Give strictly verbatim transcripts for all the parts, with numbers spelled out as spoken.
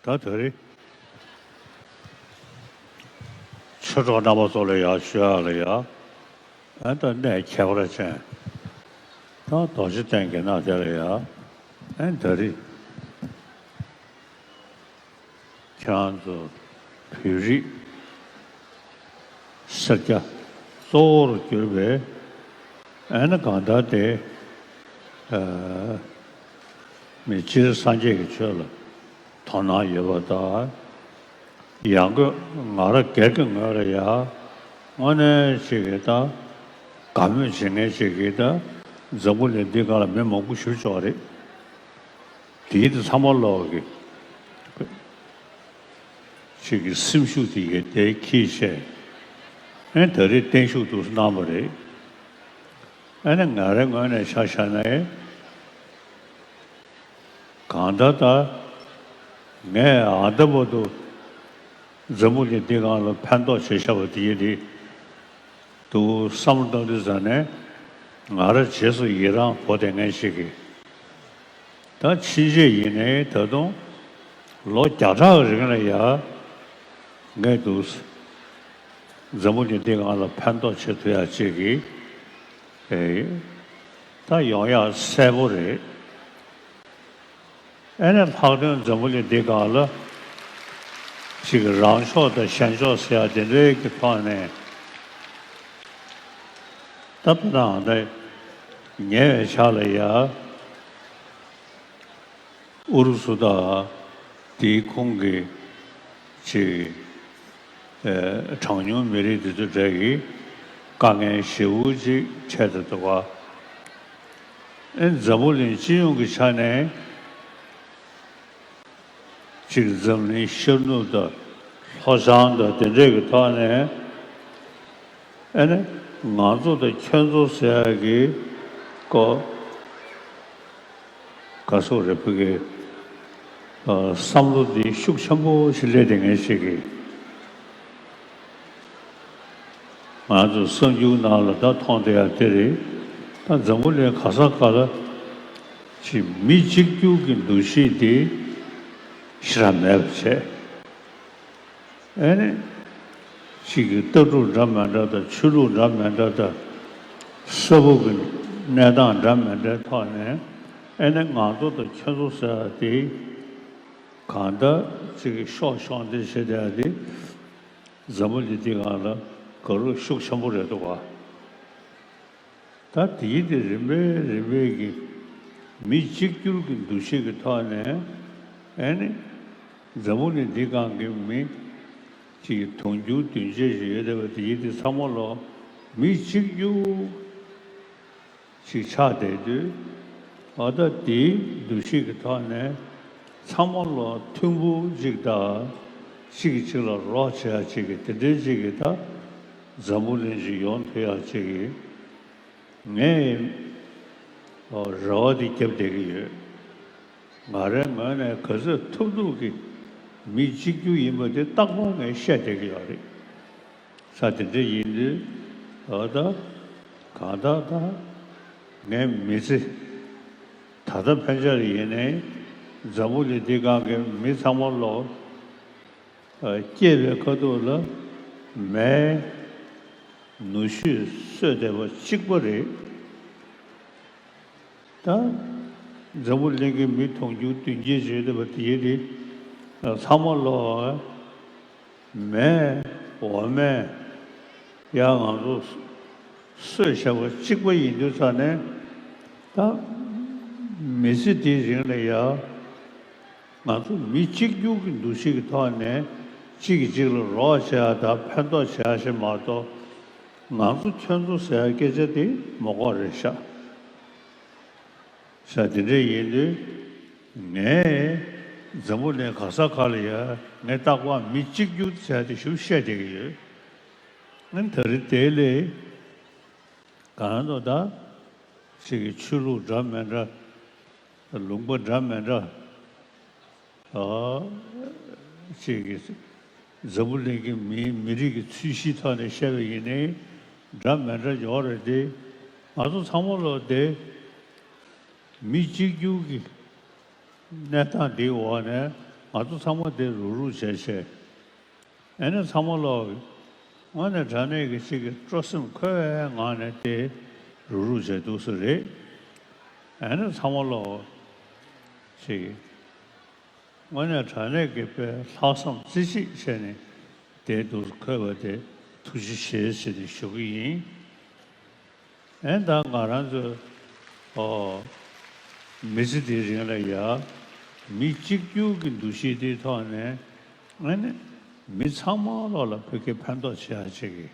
ད་དེ་རིང་ཆོས་གྲོགས་རྣམ་པ་ཚོ་ལ་ཡ་ཞུ་ཡག་ལ་ཡ། ཨ་ད་གནས་ཁྱད་པར་ཅན། ད་རྡོ་རྗེ་གདན་གྱི་ནང་དེ་ལ་ཡ། ཨ་ད་རིང་ཁྱེད་རང་ཚོ་བོད་རིགས་སེར་སྐྱ་གཙོ་བོར་གྱུར་པའི་ཨ་ནི་གང་ལྟར་དེ། ཨ་མི་སྤྱིར་སངས་རྒྱས་ཀྱི་ཆོས་ལ་དོ་སྣང་ཡོད་པ་དང་། ཡང་སྒོས་ང་རང་སྒེར་གྱི་ངོས་ལ་ཡང་དངོས་གནས་ཅིག་གིས་ད་དགའ་མོས་བྱེད་མཁན་ཅིག་གིས་ད་འཛམ་བུ་གླིང་འདི་སྒང་ལ་མི་མང་པོ་ཞེ་པོ་ཅིག་ཡོད་རེད། དེའི་དེ་ཚང་མ་ལོག་གི་ཅིག་གི་སེམས་ཤུགས་དེ་གིས་དེ་འཁྱེར་བྱས། ཨེ་ད་རེས་བརྟན་བཞུགས་འདུག་སེ་གནང་བ་རེད། ཨ་ནི་ང་རའི་ངོས་ནས་ཆ་བཞག་ན། གང་ལྟར་ད་ངས་ཨ་ད་བར་དུ་འཛམ་བུ་གླིང་འདི་སྒང་ལ་ཕན་ཐོགས་བྱས་བཞག་པ་དེ་ཡིན་དེ། འདུག་བསམ་བློ་བཏང་དུས་ཙ་ནས་ང་རང་རྗེས་སུ་ཡི་རང་འབོར་ལྡན་མཁན་ཞིག་གིས། ད་ཕྱིན་ཆད་ཡིན་ནའི་ད་དུང་ལོ་བརྒྱ་ཕྲག་རིང་ལ་ཡ་ངས་འདུག་འཛམ་བུ་གླིང་འདི་སྒང་ལ་ཕན་ཐོགས་བྱེད་ཐུབ་ཡག་ཅིག་གི་ཨེ་ད་ཡོང་ཡག་གསལ་པོ་རེད། ཨེ་ནས་ལྷག་དོན་འཛམ་བུ་གླིང་འདི་སྒང་ལ་ཅིག་རང་ཕྱོགས་དང་གཞན་ཕྱོགས་ཟེར་ཡག་དེ་འདྲའི་གི་ཐོག་ནས། ད་དཔེར་ན་ད་ཉེ་བའི་ཆར་ལ་ཡ་ཨུ་རུ་སུ་དང་དེའི་ཁོངས་ཀྱི་ཅིག་ཨེ་གྲངས་ཉུང་མི་རིགས་དེ་ཚོ་གྲས་ཀྱི་དཀའ་ངལ་ཞེ་པོ་ཅིག་འཕྲད་དེ་འདུག་ག་ཨེ་འཛམ་བུ་གླིང་སྤྱི་ཡོངས་ཀྱི་ཆ་ནས་ཅིག་འཛམ་གླིང་ཤར་ནུབ་དང་ལྷོ་བྱང་དང་དེ་འདྲས་ཀྱི་ཐོག་ནས། ཨེ་ནི་ང་ཚོ་དང་ཁྱོད་ཚོ་ཟེར་ཡག་གི་སྐོར་ག་སོགས་རེད། བོད་ཀྱི་ཨ་བསམ་བློ་འདི་ཤུགས་ཆེན་པོ་ཞིག་སླེབས་བསྡད་མཁན་ཞིག་གིས། ང་ཚོ་གསར་འགྱུར་ནང་ལ་ད་མཐོང་བསྡད་ཡག་དེ་རེད། ད་འཛམ་བུ་གླིང་ག་ས་ག་ལ་ཅིག་མི་གཅིག་གྱུར་གྱི་འདུ་ཤེས་དེ་ཞེ་དྲག་མེད་པ་བྱས། ཨེ་ནི་ཅིག་གི་ལྟ་གྲུབ་འདྲ་མི་འདྲ་དང་ཆོས་ལུགས་འདྲ་མི་འདྲ་དང་ས་བབ་ཀྱི་གནས་སྟངས་འདྲ་མི་འདྲའི་ཐོག་ནས། ཨེ་ནི་ང་ཚོ་དང་ཁྱོད་ཚོ་ཟེར་ཡག་དེ་གང་ལྟར་ཅིག་གི་ཤོག་ཤོག་འདི་བྱེད་བསྡད་ཡག་དེ། འཛམ་བུ་གླིང་འདི་སྒང་ལ་དགའ་རབ་ཤུགས་ཆེན་པོ་རེད་འདུག་ག་ད་དེའི་དེ་རིམ་པས་རིམ་པས་ཀྱི་མི་གཅིག་གྱུར་གྱི་འདུ་ཤེས་ཀྱི་ཐོག་ནས། ཨེ་ནི་འཛམ་བུ་གླིང་འདི་སྒང་གི་མི་ཅིག་དུང་ཕྱུར་བདུན་བརྒྱད་ཅིག་ཡོད་བསྡད་པ་དེའི་དེ་ཚང་མ་ལོག་མི་གཅིག་གྱུར་ཅིག་ཆགས་བསྡད་དུས། ཨ་ད་དེའི་འདུ་ཤེས་ཀྱི་ཐོག་ནས་ཚང་མ་ལོག་མཐུན་པོ་ཅིག་དང་། གཅིག་གིས་གཅིག་ལ་རོགས་བྱེད་ཡག་ཅིག་གི་དེ་འདྲའི་ཅིག་གི་ད་འཛམ་བུ་གླིང་ཅིག་ཡོང་ཐུབ་ཡག་ཅིག་གི་ངས་རེ་བ་འདི་བརྒྱབ་བསྡད་ཀྱི་ཡོད། ང་རའི་ངོས་ནས་ག་ཚོད་ཐུབ་ཐུབ་ཀྱིས་མི་གཅིག་གྱུར་ཡིན་པ་དེ་རྟག་པར་ངས་བཤད་བསྡད་ཀྱི་ཡོད་རེད། ས་དེ་འདྲ་ཡིན་དུས། ད་ལྟ་གང་ལྟར་ད་ངའི་མི་ཚེ་ད་ལྟ་ཕན་ཆད་ཡིན་ནའི་འཛམ་བུ་གླིང་འདི་སྒང་གི་མི་ཚང་མ་ལོག་སྐྱེས་པའི་ཁ་ཐུག་ལ་མའི་ནུ་ཞོས་གསོས་བསྡད་པ་གཅིག་པ་རེད། ད་འཛམ་བུ་གླིང་གི་མི་དུང་ཕྱུར་བདུན་བརྒྱད་ཅིག་ཡོད་པ་དེ་ཡིན་དུས། ཚང་མ་ལོག་མའི་འོ་མས་ཡ་ང་ཚོ་གསོས་བཞག་པ་གཅིག་པ་ཡིན་དུས་ཙ་ནས། ད་མི་ཚེ་འདིའི་རིང་ལ་ཡ་ང་ཚོ་མི་གཅིག་གྱུར་གྱི་འདུ་ཤེས་ཀྱི་ཐོག་ནས་གཅིག་གིས་གཅིག་ལ་རོགས་བྱེད་ཡག་དང་ཕན་ཐོགས་བྱེད་ཡག་ཞིག་མ་གཏོགས། ང་ཚོ་ཁྱོད་ཚོ་ཟེར་ཡག་སྐད་ཆ་དེ་མ་གོ་རེད་ཤག་ཤག་དེ་འདྲ་ཡིན་དུས། ངས་འཛམ་བུ་གླིང་ག་ས་ག་ལ་ཡ་ངས་རྟག་པར་མི་གཅིག་གྱུར་ཟེར་ཡག་དེ་ཞིབ་བཤད་བསྡད་ཀྱི་ཡོད། ཨ་ནི་ད་རེས་དེ་ལས་གང་ལྟར་ད་ཅིག་གི་ཆོས་ལུགས་འདྲ་མི་འདྲ། ལུང་པ་འདྲ་མི་འདྲ། ཨ་ཅིག་གི་འཛམ་བུ་གླིང་གི་མིའི་མི་རིགས་ཀྱི་ཚུལ་གཞིའི་ཐོག་ནས་བཤད་པ་ཡིན་ནའི་འདྲ་མི་འདྲ་ཡོད་རེད་དེ། ང་ཚོ་ཚང་མ་ལོག་དེ་མི་གཅིག་གྱུར་གྱི་གནས་སྟངས་འདིའི་འོག་ནས་ང་ ང་ཚོ་ཚང་མ་དེ་རུག་རུག་བྱས་བྱས། ཨེ་ནས་ཚང་མ་ལོག་དངོས་གནས་དྲང་གནས་ཀྱི་ཅིག་གི་སྤྲོ་སེམས་འཁོལ་བའི་ངང་ནས་དེ་རུག་རུག་བྱས་འདུག་ས་རེད། ཨེ་ནས་ཚང་མ་ལོག་ཅིག་དངོས་གནས་དྲང་གནས་ཀྱི་དཔེ་ལྷག་བསམ་རྩེ་གཅིག་བྱས་ནས་དེ་འདུག་འཁོལ་བ་དེ་ཐུགས་རྗེ་ཆེ་ཟེར་ནས་ཞུ་གི་ཡིན། ཨེ་ད་ང་རང་ཚོ་ཨོ་མི་ཚེ་འདིའི་རིང་ལ་ཡ་མི་གཅིག་གྱུར་གྱི་འདུ་ཤེས་དེའི་ཐོག་ནས་ཨེ་ནི་མི་ཚང་མ་ལོག་ལ་བོད་སྐད་ཕན་ཐོགས་བྱེད་ཡ་ཅིག་གི་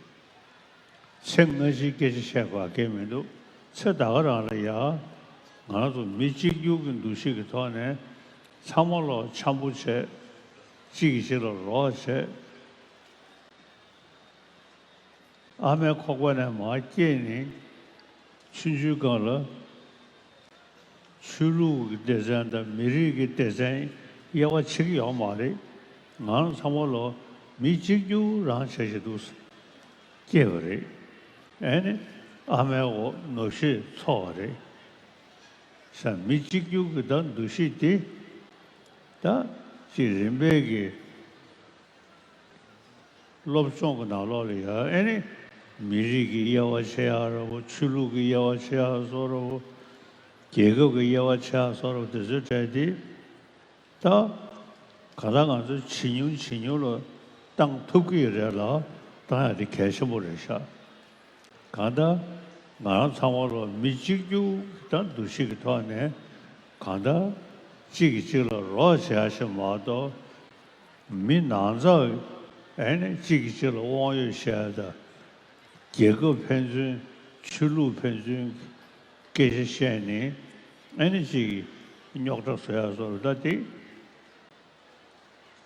ཚེ་སྔ་ཕྱིའི་སྐད་ཆ་བཤད་དགོས་གལ་མི་འདུག་ཚེ་ད་ག་རང་ལ་ཡ་ང་རང་ཚོ་མི་གཅིག་གྱུར་གྱི་འདུ་ཤེས་ཀྱི་ཐོག་ནས་ཚང་མ་ལོག་འཆམ་པོ་བྱས། གཅིག་གིས་གཅིག་ལ་རོགས་བྱས། ཨ་མའི་ཁོག་པ་ནས་མར་སྐྱེས་ནས་ཆུང་ཆུང་སྒང་ལ་ཆོས་ལུགས་ཀྱི་སྡེ་ཚན་དང་མི་རིགས་ཀྱི་སྡེ་ཚན་དབྱེ་བ་ཕྱེ་གི་ཡོད་མ་རེད། ང་རང་ཚང་མ་ལོ་མི་གཅིག་གྱུར་རང་བྱས་བྱས་འདུག་སྐྱེས་པ་རེད། ཨེ་ནི་ཨ་མའི་འོག་ནོར་བཤད་འཚོ་བ་རེད། ས་མི་གཅིག་གྱུར་གྱི་ད་འདུ་ཤེས་དེ་ད་ཅིག་རིམ་པས་ཀྱི་སློབ་སྦྱོང་གི་ནང་ལོགས་ལ་ཡ་ཨེ་ནི་མི་རིགས་ཀྱི་དབྱེ་བ་ཕྱེ་ཡག་ར་བོ། ཆོས་ལུགས་ཀྱི་དབྱེ་བ་ཕྱེ་ཡག་བཟོ་འདྲ་བོ། རྒྱལ་ཁབ་ཀྱི་དབྱེ་བ་ཕྱེ་ཡག་བཟོ་འདྲ་བོ་དེ་ཚོའི་གྲས་དེ་ད་གང་ལྟར་ང་ཚོས་ཇེ་ཉུང་ཇེ་ཉུང་ལ་བཏང་ཐུབ་ཀྱི་རེད་ལ། བཏང་ཡག་དེ་གལ་ཆེན་པོ་རེད་ཤག་གང་ལྟར་ང་རང་ཚང་མ་ལོ་མི་གཅིག་གྱུར་དང་འདུ་ཤེས་ཀྱི་ཐོག་ནས་གང་ལྟར་གཅིག་གིས་གཅིག་ལ་རོགས་བྱེད་ཡག་ཞིག་མ་གཏོགས། མི་ནང་ཚགས་ཨེ་ནི་གཅིག་གིས་གཅིག་ལ་དབང་ཡོད་བཤད་ཡག་དང་། རྒྱལ་ཁབ་ཕན་ཚུན་ཆོས་ལུགས་ཕན་ཚུན་སྐད་ཆ་བཤད་ནས་ཨེ་ནི་གཅིག་གིས་རྙོག་དྲ་བཟོ་ཡག་བཟོ་འདྲ་ད་དེ།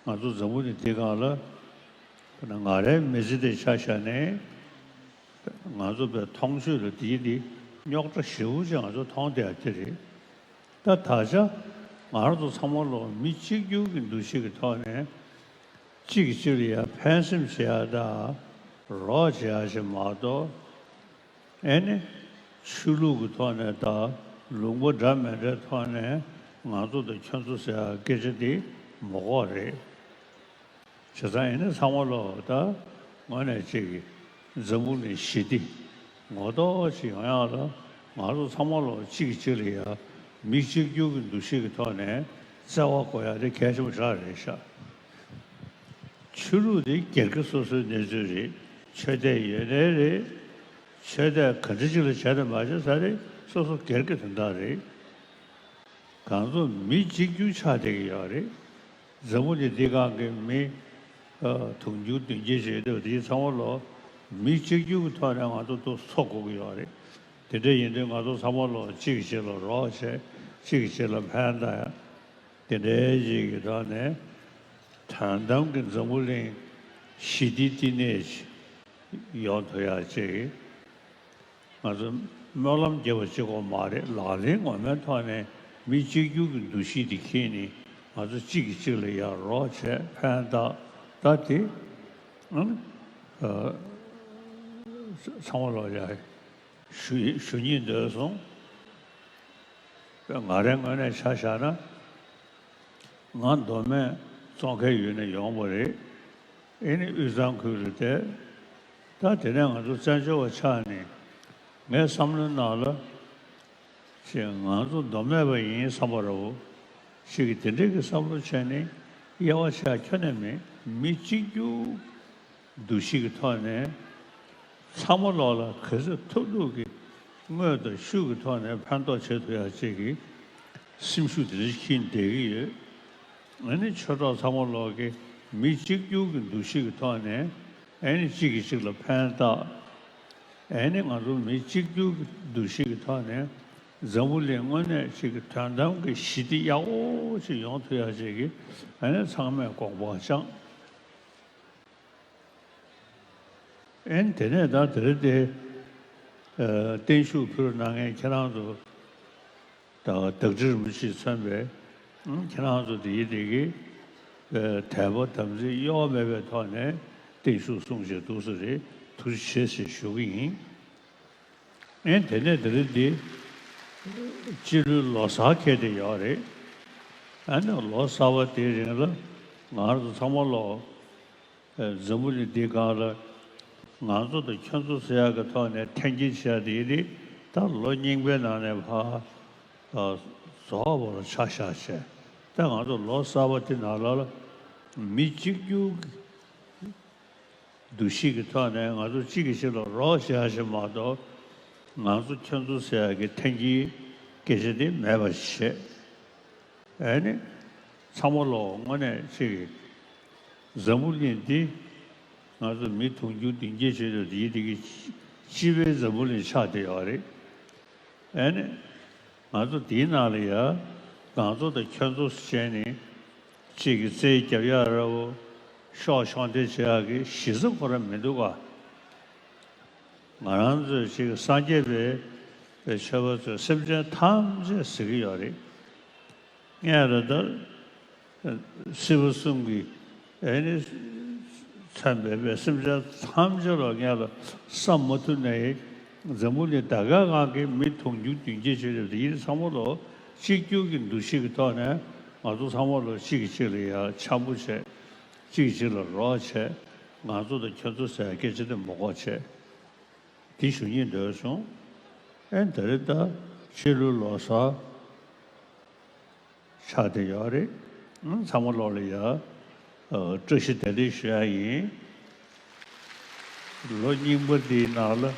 ང་ཚོ་འཛམ་བུ་གླིང་འདིའི་སྒང་ལ་ང་རའི་མི་ཚེ་འདི་ཆ་བཞག་ནས་ང་ཚོ་བའི་མཐོང་ཆོས་ལ་འདིའི་འདི་རྙོག་དྲ་ཞེ་པོ་ཅིག་ང་ཚོ་མཐོང་བསྡད་ཡག་དེ་རེད། ད་ད་ཆ་ང་རང་ཚོ་ཚང་མ་ལོ་མི་གཅིག་གྱུར་གྱི་འདུ་ཤེས་ཀྱི་ཐོག་ནས་གཅིག་གིས་གཅིག་ལ་ཡ་ཕན་སེམས་བྱེད་ཡག་དང་རོགས་བྱེད་ཡག་ཞིག་མ་གཏོགས། ཨེ་ནི་ཆོས་ལུགས་ཀྱི་ཐོག་ནས་དང་ལུང་པ་འདྲ་མི་འདྲའི་ཐོག་ནས་ང་ཚོ་དང་ཁྱོད་ཚོ་ཟེར་ཡག་སྐད་ཆ་དེ་མ་དགོས་རེད། བྱས་ཙང་ཨེ་ནི་ཚང་མ་ལོ་ད་དངོས་གནས་གཅིག་གིས་འཛམ་བུ་གླིང་ཞི་བདེ་ངོ་ཐོག་ཅིག་ཡོང་ཡག་ལ་ང་ཚོ་ཚང་མ་ལོ་གཅིག་གིས་གཅིག་ལ་ཡ་མི་གཅིག་གྱུར་གྱི་འདུ་ཤེས་ཀྱི་ཐོག་ནས་བརྩེ་བ་དགོས་ཡག་དེ་གལ་ཆེན་པོ་ཞེ་དྲག་རེད་ཤག་ཆོས་ལུགས་དེ་སྒེར་གྱི་སོ་སོའི་གནས་ཚུལ་རེད། ཆོས་དད་ཡོད་ནའི་རེད། ཆོས་དད་ག་འདྲ་ཅིག་ལ་བྱས་དང་མ་བྱས་ས་རེད། སོ་སོ་སྒེར་གྱི་དོན་དག་རེད། གང་ཚོ་མི་གཅིག་གྱུར་ཆགས་བསྡད་ཀྱི་ཡོད་རེད། འཛམ་བུ་གླིང་འདི་སྒང་གི་མི་ཨ་དུང་ཕྱུར་བདུན་བརྒྱད་ཅིག་ཡོད་དུས་དེ་ཚང་མ་ལོ་མི་གཅིག་གྱུར་གྱི་ཐོག་ནས་ང་ཚོ་ཏོག་ཙམ་འཚོ་དགོས་ཀྱི་ཡོད་རེད། དེ་འདྲ་ཡིན་དུས་ང་ཚོ་ཚང་མ་ལོ་གཅིག་གིས་གཅིག་ལ་རོགས་བྱས། གཅིག་གིས་གཅིག་ལ་ཕན་བཏགས་ཡ། དེ་འདྲའི་ཅིག་གི་ཐོག་ནས་དོན་དམ་གྱི་འཛམ་བུ་གླིང་ཞི་བདེའི་བསྟི་གནས་ཤིག་ཡོང་ཐུབ་ཡག་ཅིག་ང་ཚོ་སྨོན་ལམ་རྒྱབ་པ་གཅིག་པོ་མ་རེད། ལག་ལེན་ངོ་མའི་ཐོག་ནས་མི་གཅིག་གྱུར་གྱི་འདུ་ཤེས་དེ་འཁྱེར་ནས་ང་ཚོ་གཅིག་གིས་གཅིག་ལ་ཡ་རོགས་བྱས་ཕན་བཏགས། ད་དེ་ཨང་ཨ་ཚང་མ་ལོ་ཡ་ཞུ་ཞུ་སྙིང་འདོད་སོང་། ང་རའི་ངོས་ནས་ཆ་བཞག་ན། ང་མདོ་སྨད་བཙོང་མཁན་ཡུལ་ནས་ཡོང་བ་རེད། ཨེ་ནི་དབུས་གཙང་ཁུལ་ལ་བསྡད། ད་དེ་ནས་ང་ཚོ་བཙན་བྱོལ་བ་ཆགས་ནས་ངའི་བསམ་བློའི་ནང་ལ་ཅིག་ང་ཚོ་མདོ་སྨད་པ་ཡིན་བསམ་པ་འདྲ་བོ་ཞིག་གིས་དེ་འདྲའི་གི་བསམ་བློ་བྱས་ནས་དབྱེ་བ་ཕྱེ་ཡག་ཁྱོན་ནས་མེད། མི་གཅིག་གྱུར་འདུ་ཤེས་ཀྱི་ཐོག་ནས་ཚང་མ་ལོག་ལ་ག་ཚོད་ཐུབ་ཐུབ་ཀྱིས་དངོས་དང་ཤུགས་ཀྱི་ཐོག་ནས་ཕན་ཐོགས་བྱེད་ཐུབ་ཡག་ཅིག་གི་སེམས་ཤུགས་དེ་འདྲ་ཞིག་འཁྱེར་བསྡད་ཀྱི་ཡོད། ཨ་ནི་ཆོས་གྲོགས་ཚང་མ་ལོག་གིས་མི་གཅིག་གྱུར་གྱི་འདུ་ཤེས་ཀྱི་ཐོག་ནས་ཨ་ནི་གཅིག་གིས་གཅིག་ལ་ཕན་བཏགས། ཨ་ནི་ང་ཚོ་མི་གཅིག་གྱུར་གྱི་འདུ་ཤེས་ཀྱི་ཐོག་ནས་འཛམ་བུ་གླིང་དངོས་གནས་ཅིག་གི་དོན་དམ་གྱི་ཞི་བདེ་ཡག་པོ་ཅིག་ཡོང་ཐུབ་ཡག་ཅིག་གི་ཨ་ནི་ཚང་མས་དགོངས་པ་བཅངས། ཨེ་ནི་དེ་ནས་ད་དེ་རིང་དེ་ཨ་བརྟན་བཞུགས་ཕུལ་གནང་མཁན་ཁྱེད་རང་ཚོ་དང་བདག་ཁྲི་རིན་པོ་ཆེས་མཚོན་པའི་ཨ་ཁྱེད་རང་ཚོ་དེ་ཡི་དེ་གི་ཨ་དད་པ་དམ་ཚིག་གཡོ་བ་མེད་པའི་ཐོག་ནས་བརྟན་བཞུགས་གསུང་བྱས་འདུག་ས་རེད། ཐུགས་རྗེ་ཆེ་ཞེས་ཞུ་གི་ཡིན། ཨེ་དེ་ནས་དེ་རིང་འདི་སྤྱི་ལོའི་ལོ་གསར་འཁེལ་བསྡད་ཡོད་རེད། ཨ་ནི་ལོ་གསར་པ་དེའི་རིང་ལ་ ང་རང་ཚོ་ཚང་མ་ལོ། ཨེ། འཛམ་བུ་གླིང་འདིའི་སྒང་ལ་ང་ཚོ་དང་ཁྱོད་ཚོ་ཟེར་ཡག་གི་ཐོག་ནས་འཐེན་འཁྱེར་བྱས་དེ་ནི་ད་ལོ་རྙིང་པའི་ནང་ནས་ཕར་ཨ་རྫོགས་པ་ལ་ཆ་བཞག་བྱས། ད་ང་ཚོ་ལོ་གསར་པ་དེ་ནང་ལ་ལ་མི་གཅིག་གྱུར་གྱི་འདུ་ཤེས་ཀྱི་ཐོག་ནས་ང་ཚོ་གཅིག་གིས་གཅིག་ལ་རོགས་བྱེད་ཡ་ཞིག་མ་གཏོགས། ང་ཚོ་ཁྱོད་ཚོ་ཟེར་ཡ་གི་འཐེན་འཁྱེར་སྐད་ཆ་དེ་མེད་པ་བྱས། ཨེ་ནི། ཚང་མ་ལོ་དངོས་གནས་ཅིག་གིས། འཛམ་བུ་གླིང་འདི་ང་ཚོ་མི་དུང་ཕྱུར་བདུན་བརྒྱད་བྱས་ཏེ་དེའི་དེ་གི་སྤྱི་པའི་འཛམ་བུ་གླིང་ཆགས་བསྡད་ཡོད་རེད། ཨེ་ནི། ང་ཚོ་དེའི་ནང་ལ་ཡ། ང་ཚོ་དང་ཁྱོད་ཚོ་བྱས་ནས་གཅིག་གིས་རྩོད་རྒྱབ་ཡག་ར་བོ། ཤོག་ཤོག་འདྲེ་བྱེད་ཡག་གི་གཞི་རྩ་ཁོ་རང་མི་འདུག་ག། ང་རང་ཚོས་ཅིག་སངས་རྒྱས་པའི་པའི་ཆོས་པ་ཚོས་སེམས་ཅན་ཐམས་ཅད་ཟེར་གྱི་ཡོད་རེད། སྔོན་ལ་ད་སྲིད་པ་གསུམ་གྱིས་ཨེ་ནི་མཚོན་པའི་པའི་སེམས་ཅན་ཐམས་ཅད་ལ་སྔོན་ལ་བསམ་མ་ཐུབ་ནའི་འཛམ་བུ་གླིང་ད་ག་གང་གི་མི་དུང་ཕྱུར་བདུན་བརྒྱད་བྱས་ཏེ་དེ་ཡིན་ཚང་མ་ལོ་གཅིག་གྱུར་གྱི་འདུ་ཤེས་ཀྱི་ཐོག་ནས་ང་ཚོ་ཚང་མ་ལོ་གཅིག་གིས་གཅིག་ལ་ཡ་འཆམ་པོ་བྱས། གཅིག་གིས་གཅིག་ལ་རོགས་བྱས། ང་ཚོ་དང་ཁྱོད་ཚོ་ཟེར་སྐད་ཆ་དེ་མ་གོ་བྱས། དེ་ཞུ་སྙིང་འདོད་བྱུང་། ཨེ་ད་རེས་ད་ཕྱི་ལོ་ལོ་གསར་ཆགས་བསྡད་ཡོད་རེད། ཨང་། ཚང་མ་ལོ་ལ་ཡ་བཀྲ་ཤིས་བདེ་ལེགས་ཞུ་ཡ་ཡིན། ལོ་རྙིང་པ་འདིའི་ནང་ལ།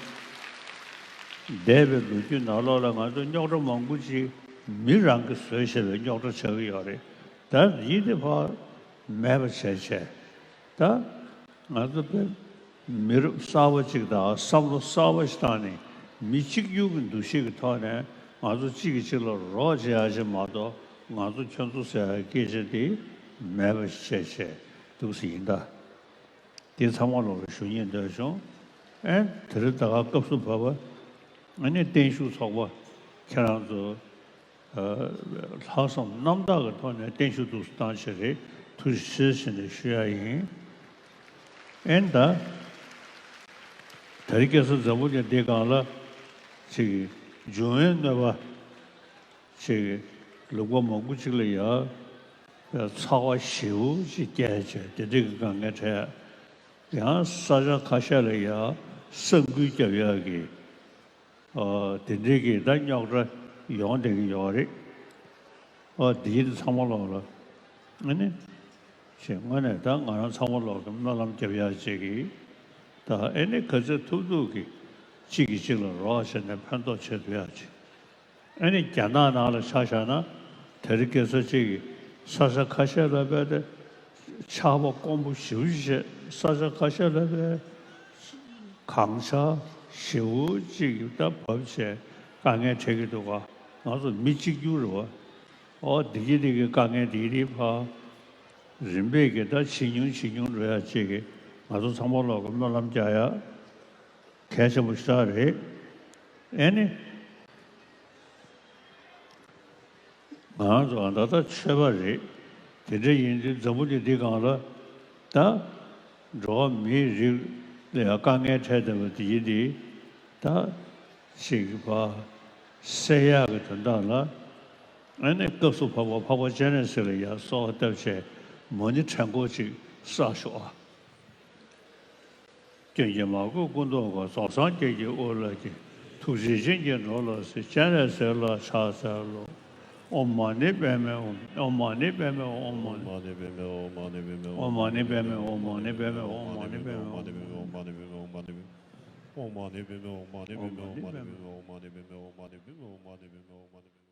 འདས་པའི་ལོ་རྒྱུས་ནང་ལོགས་ལ་ང་ཚོ་རྙོག་དྲ་མང་པོ་ཅིག་མི་རང་གིས་བཟོས་བཞག་པའི་རྙོག་དྲ་ཆགས་ཀྱི་ཡོད་རེད། ད་ཡིན་དེ་ཕར་མེད་པ་བྱས་བྱས། ད་ང་ཚོ་དཔེ་མི་རབས་གསར་པ་ཅིག་དང་བསམ་བློ་གསར་པ་ཞིག་བཏང་ནས་མི་གཅིག་གྱུར་གྱི་འདུ་ཤེས་ཀྱི་ཐོག་ནས་ང་ཚོ་གཅིག་གིས་གཅིག་ལ་རོགས་བྱེད་ཡ་ཞིག་མ་གཏོགས། ང་ཚོ་ཁྱོད་ཚོ་ཟེར་ཡ་སྐད་ཆ་དེ་མེད་པ་ཞིག་བྱས་བྱས་འདུག་སེ་ཡིན་ད། དེ་ཚང་མ་ལོ་ལ་ཞུ་སྙིང་འདོད་བྱུང་། ཨེ་དེ་རིང་ད་ག་སྐབས་སུ་བབས་པ། ཨ་ནི་བརྟན་བཞུགས་ཚོགས་པ་ཁྱེད་རང་ཚོ། ལྷག་བསམ་རྣམ་དག་གི་ཐོག་ནས་བརྟན་བཞུགས་འདུག་སེ་བཏང་བྱས་རེད། ཐུགས་རྗེ་ཆེ་ཟེར་ནས་ཞུ་ཡ་ཡིན། ཨེ་ད། དེ་རིང་ཁ་སང་འཛམ་བུ་གླིང་འདིའི་སྒང་ལ་ཅིག་འབྱུང་བའི་གནོད་པ་ཅིག་ལུང་པ་མང་པོ་ཅིག་ལ་ཡ་ཚ་བ་ཞེ་པོ་ཅིག་སྐྱེས་བྱས་དེ་འདྲ་གི་དཀའ་ངལ་འཕྲད། ཡང་ས་ཆ་ཁ་ཤས་ལ་ཡ་ས་འགུལ་རྒྱབ་ཡག་གི། ཨ། དེ་འདྲའི་གི་ད་རྙོག་དྲ་ཡོང་བསྡད་ཀྱི་ཡོད་རེད། ཨ། དེ་ཚང་མ་ལོག་ལ་ཨ་ནི་ཞེས་དངོས་གནས་ད་ང་རང་ཚང་མ་ལོག་གི་སྨོན་ལམ་རྒྱབ་ཡག་ཅིག་གིས། ད་ཨ་ནི་ག་ཚོད་ཐུབ་ཐུབ་ཀྱིས་གཅིག་གིས་གཅིག་ལ་རོགས་བྱས་ནས་ཕན་ཐོགས་བྱེད་ཐུབ་ཡག་ཅིག། ཨ་ནི་རྒྱ་ནག་ནང་ལ་ཆ་བཞག་ན། དེ་རིང་ཁ་སང་ཅིག་གི་ས་ཆ་ཁ་ཤས་ལ་རྦད་དེ་ཆར་པ་དཀོན་པོ་ཞེ་པོ་ཅིག་བྱས། ས་ཆ་ཁ་ཤས་ལ་རྦད་གངས་ཆར་ཞེ་པོ་ཅིག་ད་བབས་བྱས་དཀའ་ངལ་འཕྲད་ཀྱི་འདུག་ག། ང་ཚོ་མི་གཅིག་གྱུར་རེད་བ། ཨོ་འདི་གི་འདི་གི་དཀའ་ངལ་འདི་རིགས་ཕར་རིམ་པས་ཀྱི་ད་ཇེ་ཉུང་ཇེ་ཉུང་འགྲོ་ཡག་ཅིག་གི་ང་ཚོ་ཚང་མ་ལོག་གི་སྨོན་ལམ་རྒྱག་ཡག་གལ་ཆེན་པོ་ཞེ་དྲག་རེད། ཨེ་ནི། ང་ཚོ་ད་ལྟ་ཆོས་པ་རེད། དེ་འདྲ་ཡིན་དུས་འཛམ་བུ་གླིང་འདི་སྒང་ལ་ད་འགྲོ་བ་མིའི་རིགས་ལ་ཡང་དཀའ་ངལ་འཕྲད་བསྡད་པ་དེ་ཡིན་དུས། ད་ཅིག་ཕར་སེལ་ཡག་གི་དོན་དག་ལ་ཨ་ནི་སྐབས་སུ་བབས་པ་འཕགས་པ་སྤྱན་རས་གཟིགས་ལ་ཡང་གསོལ་བ་བཏབ་བྱས་མོ་ཎི་བྲན་འཁོར་ཅིག་བསགས་ཤོག་ཨ། སྐྱོན་གྱིས་མ་གོས་སྐུ་མདོག་དཀར། རྫོགས་སངས་རྒྱས་ཀྱི་དབུ་ལ་འགྱེད། ཐུགས་རྗེ་ཅན་གྱིས་འགྲོ་ལ་གཟིགས། སྤྱན་རས་གཟིགས་ལ་ཕྱག་འཚལ་ལོ། ཨོཾ་མ་ཎི་པདྨེ་ཧཱུྃ། ཨོཾ་མ་ཎི་པདྨེ་ཧཱུྃ། ཨོཾ་མ་ཎི་པདྨེ་ཧཱུྃ། ཨོཾ་མ་ཎི་པདྨེ་ཧཱུྃ། ཨོཾ་མ་ཎི་པདྨེ་ཧཱུྃ། ཨོཾ་མ་ཎི་པདྨེ་ཧཱུྃ། ཨོཾ་མ་ཎི་པདྨེ་ཧཱུྃ། ཨོཾ་མ་ཎི་པདྨེ་ཧཱུྃ། ཨོཾ་མ་ཎི་པདྨེ་ཧཱུྃ། ཨོཾ་མ་ཎི་པདྨེ་ཧཱུྃ། ཨོཾ་མ་ཎི་པདྨེ་ཧཱུྃ།